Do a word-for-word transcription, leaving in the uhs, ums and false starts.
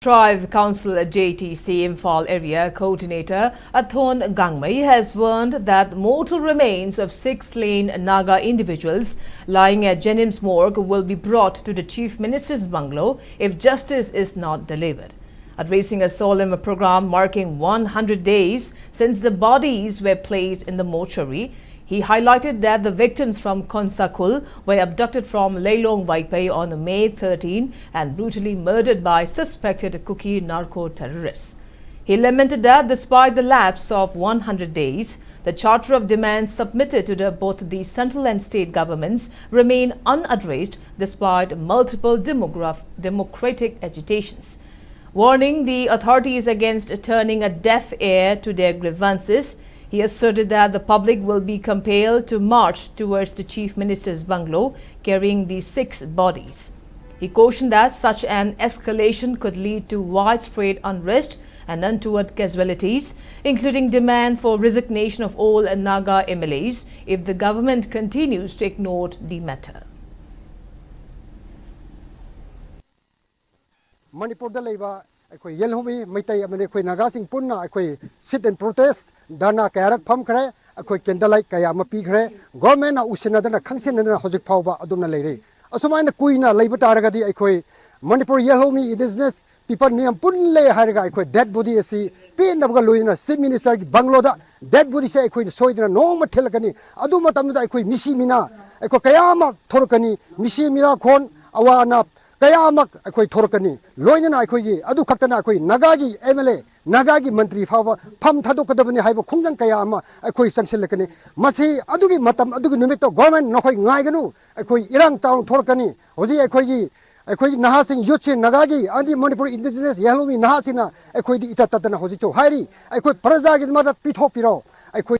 Tribe Council J T C Imphal Area Coordinator Athon Gangmei has warned that mortal remains of six slain Naga individuals lying at Jennings Morgue will be brought to the Chief Minister's bungalow if justice is not delivered. Addressing a solemn program marking one hundred days since the bodies were placed in the mortuary, he highlighted that the victims from Khonsakul were abducted from Leilong Vaiphei on May thirteen and brutally murdered by suspected Kuki narco-terrorists. He lamented that despite the lapse of one hundred days, the charter of demands submitted to the, both the central and state governments remain unaddressed despite multiple demograph-, democratic agitations. Warning the authorities against turning a deaf ear to their grievances, he asserted that the public will be compelled to march towards the Chief Minister's bungalow carrying the six bodies. He cautioned that such an escalation could lead to widespread unrest and untoward casualties, including demand for resignation of all Naga M L As if the government continues to ignore the matter. ꯃꯅꯤꯄꯨꯔꯗ ꯂꯩꯕ ꯑꯩꯈꯣꯏ ꯌꯦꯜꯍꯧꯃꯤ ꯃꯩꯇꯩ ꯑꯃꯗꯤ ꯑꯩꯈꯣꯏ ꯅꯥꯒꯥꯁꯤꯡ ꯄꯨꯟꯅ ꯑꯩꯈꯣꯏ sit and protest, ꯙꯔꯅꯥ ꯀꯌꯥꯔꯛ ꯐꯝꯈ꯭ꯔꯦ꯫ ꯑꯩꯈꯣꯏ candle light ꯀꯌꯥ ꯑꯃ ꯄꯤꯈ꯭ꯔꯦ꯫ Governmentꯅ ꯎꯁꯤꯟꯅꯗꯅ ꯈꯪꯁꯤꯟꯅꯗꯅ ꯍꯧꯖꯤꯛ ꯐꯥꯎꯕ ꯑꯗꯨꯝꯅ ꯂꯩꯔꯤ꯫ ꯑꯁꯨꯃꯥꯏꯅ ꯀꯨꯏꯅ ꯂꯩꯕ ꯇꯥꯔꯒꯗꯤ ꯑꯩꯈꯣꯏ ꯃꯅꯤꯄꯨꯔ ꯌꯦꯜꯍꯧꯃꯤ indigenous people ꯃꯤꯌꯥꯝ ꯄꯨꯜꯂꯦ ꯍꯥꯏꯔꯒ ꯑꯩꯈꯣꯏ dead body ꯑꯁꯤ ꯄꯦꯟꯅꯕꯒ ꯂꯣꯏꯅꯅ Chief Ministerꯒꯤ ꯕꯪꯒꯂꯣꯗ dead bodyꯁꯦ ꯑꯩꯈꯣꯏꯅ ꯁꯣꯏꯗꯅ ꯅꯣꯡꯃ ꯊꯤꯜꯂꯛꯀꯅꯤ꯫ ꯑꯗꯨ ꯃꯇꯝꯗꯨꯗ ꯑꯩꯈꯣꯏ ꯃꯤꯁꯤ ꯃꯤꯅꯥ ꯑꯩꯈꯣꯏ ꯀꯌꯥ ꯑꯃ ꯊꯣꯔꯛꯀꯅꯤ꯫ ꯃꯤꯁꯤ ꯃꯤꯅꯥ ꯈꯣꯟ ꯑꯋꯥ ꯑꯅꯥ ꯀꯌꯥ ꯑꯃ ꯑꯩꯈꯣꯏ ꯊꯣꯔꯛꯀꯅꯤ꯫ ꯂꯣꯏꯅꯅ ꯑꯩꯈꯣꯏꯒꯤ ꯑꯗꯨ ꯈꯛꯇꯅ ꯑꯩꯈꯣꯏ ꯅꯥꯒꯥꯒꯤ M L A, ꯅꯥꯒꯥꯒꯤ ꯃꯟꯇ꯭ꯔꯤ ꯐꯥꯎꯕ ꯐꯝ ꯊꯥꯗꯣꯛꯀꯗꯕꯅꯤ ꯍꯥꯏꯕ ꯈꯣꯡꯖꯪ ꯀꯌꯥ ꯑꯃ ꯑꯩꯈꯣꯏ ꯆꯪꯁꯤꯜꯂꯛꯀꯅꯤ꯫ ꯃꯁꯤ ꯑꯗꯨꯒꯤ ꯃꯇꯝ, ꯑꯗꯨꯒꯤ ꯅꯨꯃꯤꯠꯇꯣ government ꯅꯈꯣꯏ ꯉꯥꯏꯒꯅꯨ꯫ ꯑꯩꯈꯣꯏ ꯏꯔꯥꯡ ꯆꯥꯎꯅ ꯊꯣꯔꯛꯀꯅꯤ꯫ ꯍꯧꯖꯤꯛ ꯑꯩꯈꯣꯏꯒꯤ ꯑꯩꯈꯣꯏꯒꯤ ꯅꯍꯥꯁꯤꯡ youthꯁꯤꯡ ꯅꯥꯒꯥꯒꯤ ꯑꯃꯗꯤ ꯃꯅꯤꯄꯨꯔ indigenous ꯌꯦꯜꯍꯧꯃꯤ ꯅꯍꯥꯁꯤꯡꯅ ꯑꯩꯈꯣꯏꯗꯤ ꯏꯇꯠ ꯇꯠꯇꯅ ꯍꯧꯖꯤꯛꯁꯨ ꯍꯥꯏꯔꯤ, ꯑꯩꯈꯣꯏ ꯄ꯭ꯔꯖꯥꯒꯤꯗꯃꯛꯇ ꯄꯤꯊꯣꯛꯄꯤꯔꯣ꯫ ꯑꯩꯈꯣꯏ